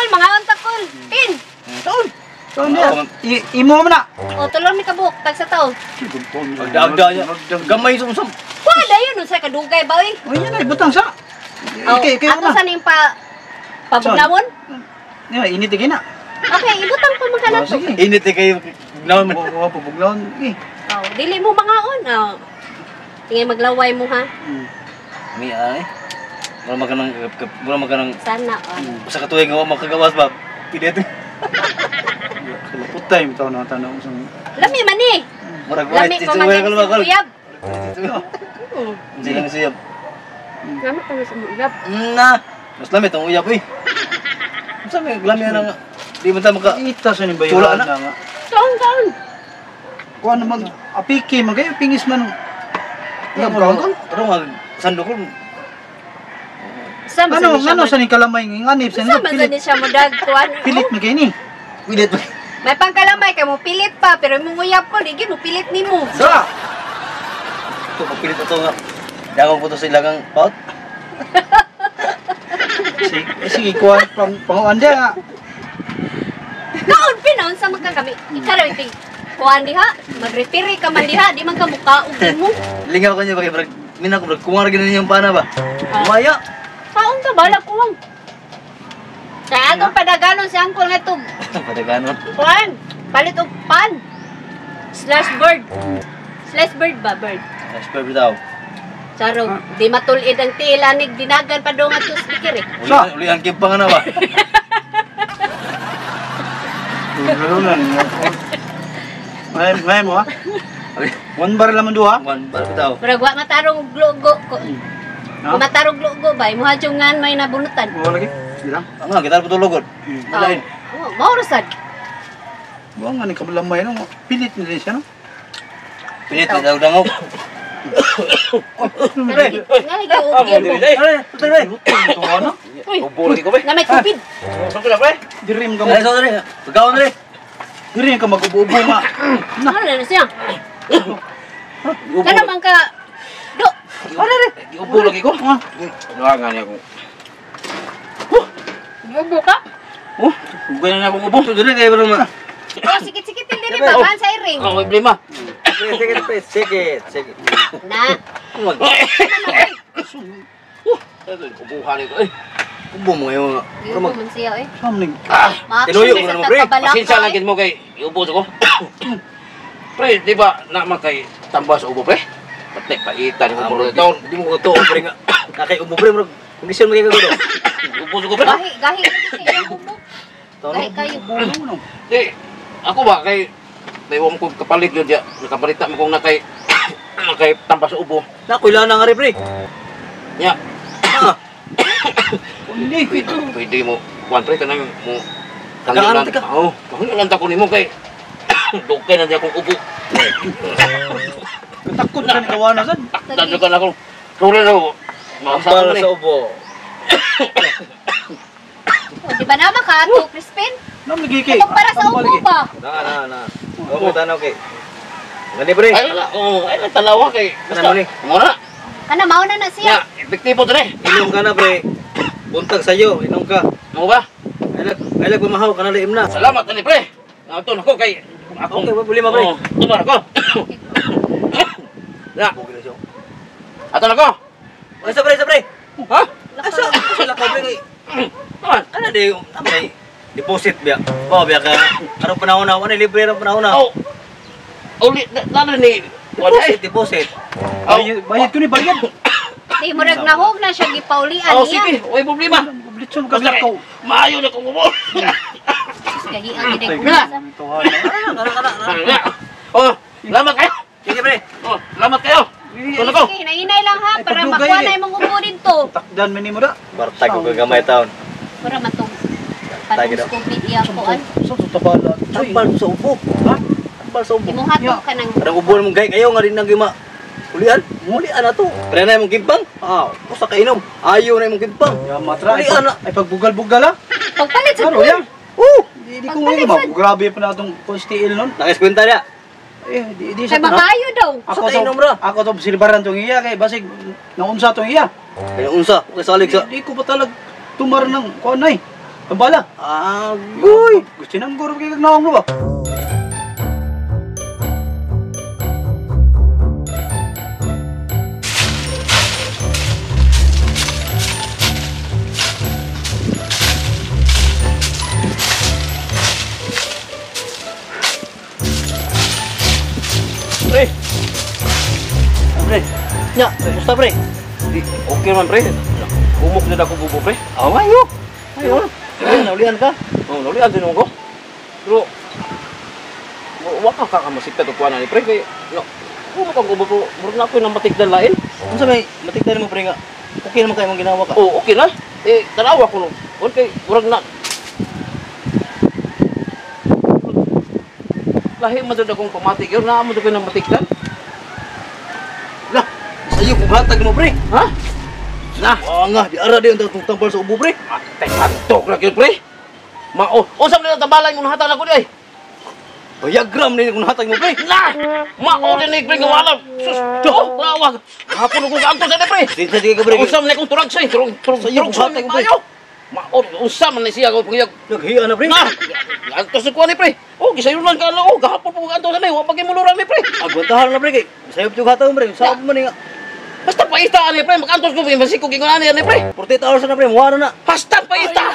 Kol, mangaon ta, Kol. Pin. Taon. Taon niya. Imo man na. O, tulong ni kabuk, tag sa tao. Agda-agda niya. Gamay sumsum. Wa dayon unsa kadugay ba oy? Oy, yan ay butang sa. Oh, Ikay, ikay ato na. sa ning pa pabugnawon. Ya, init gina. Okay, ibutang pa man ka Oh, nato. sige. Init eh kayo. Gnaon man. Oo, pabugnawon. Eh. Oh, dili mo mangaon. Oh. Tingay maglaway mo ha. Mi ay. Mura makanang mura makanang Sana oh. usa ka tuig nga wa makagawas ba. Pili ito. Putay mo taon na tanong sa. Lami man ni. Murag Lami pa man wala gani ka sa uyab. Hindi lang siya. Lami pa man sa uyab. Na. Mas lami tong uyab eh. Unsa may lami na nga. Di man ta maka Ita sa ni Tula bayaran na. na nga. Taon taon. Kuan naman apiki man kayo pingis man. Alam ka kon? Pero nga sando ko. Sa man Ano sa ano sa ni kalamay ng anip sa Sa man sa ni ni siya mo dag kuan. pilit man kay ni. Pilit. May pangkalamay kay mo pilit pa pero imong uyab ko di gyud mo pilit nimo. Sa. Ito papilit ito nga. Dangog po to sa ilangang pot. Sige, sige kuan pang panguan dia. Kaon pinaon sa magka kami. Ikaw raw iting kuan diha, magrepere ka man diha, di man ka mukaog nimo. Lingaw ka niya ba kay brag mina ko brag kumar gina niyang pana ba. Maya. Kaon ka bala kuwang. Kaya atong padaganon si angkol nga to. Padaganon. Kuan, palit og pan. Slash bird. Slash bird ba bird? Slash bird daw. Charog, di matulid ang tilanig dinagan pa do nga to speaker eh. Uli, uli ang kimpang na ba? May may mo ha. One bar laman duha. One bar bitaw. Murag wa matarong glugo ko. Ha? Wa matarong glugo ba imuha jungan may nabunutan. Mo lagi. Sige lang. Ang nga kita patulogod. Wala. Oh, mao ra sad. Wa nga ni kalamay no. Pilit ni siya no. Pilit ni daw dangog. Pero nga lagi ugin mo. Ay, Ito ano? Uy, Ubo lagi ko, pre. na may kupid. Saan ko na, pre? Dirim ka Ay, mag sorry. Pagkaon dre. dirim ka mag-ubo-ubo nga. Ano na siya? Kana man ka do. Ano rin? Ubo lagi ko. Ah, Ano nga niya ko? Ubo ka? Oh, ganyan na akong ubo. Dre kay bro ma. Oh, sikit-sikitin diri ba ban sa iring. Ang problema. Sige, sige, sige. Na. Mag Ubuhan ko. Eh, ubo mo ngayon. Ubo man siya eh. Sam ning Tinuyo mo na mo, pre. Pasensya lang gid mo kay iubo ko. Pre, di ba naman kay tamba sa ubo, pre? Patay paitan ko puro taon. Di mo ko to, pre nga. Nakay ubo pre, bro. Kondisyon mo kay kagudo. Ubo ko, pre. Gahi, gahi kayo ubo. Gahi kayo. ubo no. Di, ako ba kay may ko kapalit yun diya. Nakabalita mo kong nakay nakay tamba sa ubo. Na kuila na nga re, pre. Nya, Ah, Hindi. pwede, pwede mo kuan pre kanang mo Tagaan, teka. Oo, oh, lang ta ko nimo kay dugay na diya akong ubo. Katakot sa ni kawana sad. Takdan ka na ako. Sorry na ako. Makasama Tambal ni. sa ubo. Oh, di ba naman ka to Crispin? Nam lagi kay. Katong para sa ubo ba? Na na na. Okay, tanaw kay. Gani pre. Ay wala, oo, ay lang talawa kay. Ano ni? Mo na. Kana mao na na Nya, siya. epektibo dire. Inom ka na pre. Buntag sayo, inom ka. Mo ba? Ay lag pamahaw ka na liim na. Salamat ani pre. Ato nako kay akong Okay, wala problema pre. Oo, tuman ako. Ya, Bugil na siya. ato nako. Ay, sa pre, sa pre. Ha? Asa, asa la ka pre. Tuman. Kana di, may deposit biya. Ba biya ka. Karong panahon na, wala libre ang panahon na. Oh. Uli na ni wala Deposit, eh. deposit. Oh. Bayad ko ni bayad. Di murag nahog na siya gipaulian Oh, niya. sige, way problema. Blitson ka Basta kay ko. maayo na kong ubo. Gahi ang gid ko. Kana. Oh, salamat kayo. Sige pre. Oh, salamat kayo. Ato nako. Sige, hinahinay lang ha Ay, para pagdugay makuha eh. na imong ubo dito. Takdan man nimo da. Bartag ko gagamay taon. Mura man tong Tagi daw. padung COVID iya kuan. Sa to tabala. Tambal sa ubo. Ha? Tambal sa ubo. Imong hatog ka ng Karang ubo mong gay kayo nga rin nang gima. Ulian, ulian na to. Pre na imong gimpang. Ah, usa ka inom. Ayo na imong gimpang. Ya matra. Ulian na. Ay pagbugal-bugal ha. pagpalit sa Ano kuan. ya? Oh, Di ko ngayon ba? Grabe pa na atong konstiil nun. nakiskwenta niya. Eh, di Kay siya. makayo daw. Ako Sa to, kainom ra. ako to silbaran tong iya kay basig naunsa tong iya. Kaya unsa, kay salig sa Di ko pa talag tumar ng kuan ay. Tambala. Agoy! Gusto nang guro kay kag naong ba? Pre, Ah, pre. Nya, basta pre. di, okay man pre. Umok na ako bubo pre. Ah, ayo. Ayo. Ay, naulian ka. Oh, naulian din ko. Pero wa ka ka masikta to kuan ni pre kay no. Umok ang ubo ko, murag na ako nang matigdan lain. Unsa may matigdan mo pre nga? Okay naman kay mong ginawa ka. Oh, okay na. Eh, tanawa ko no. Okay, murag na. Lahi man jud akong pamati gyud naa mo jud ko nang matigdan. Lah, sayo kung hatag mo pre. Ha? Na. Wa nga, di ara di ang tatong tambal sa ubo pre. Atay kantok ra gyud pre. Mao, unsa man ang tambalan mo nahatag nako di ay? Bayagram ni kung hatag mo pre. Na! Mao din ni pre nga wala. Sus, oh, tawag. Hapon ko kaantos sa pre. Sinsa sige ka pre. Unsa man akong turag say, turog turog Sayo turog kung hatag mo, pre. tayo. Mao, unsa man ni siya ko pangiyag. Naghiya na pre. Na! Antos ko ni pre. Oh, gisayo lang ka ano, oh, gahapon po kaantos ni, wa pa kay muluran ni pre. Agwantahan na pre kay. Sayo jud hatag mo pre. Sab man ni nga. Basta paita ani pre, makantos ko masiko gingon ani ani pre. 48 hours na pre, muha na na. Basta paita.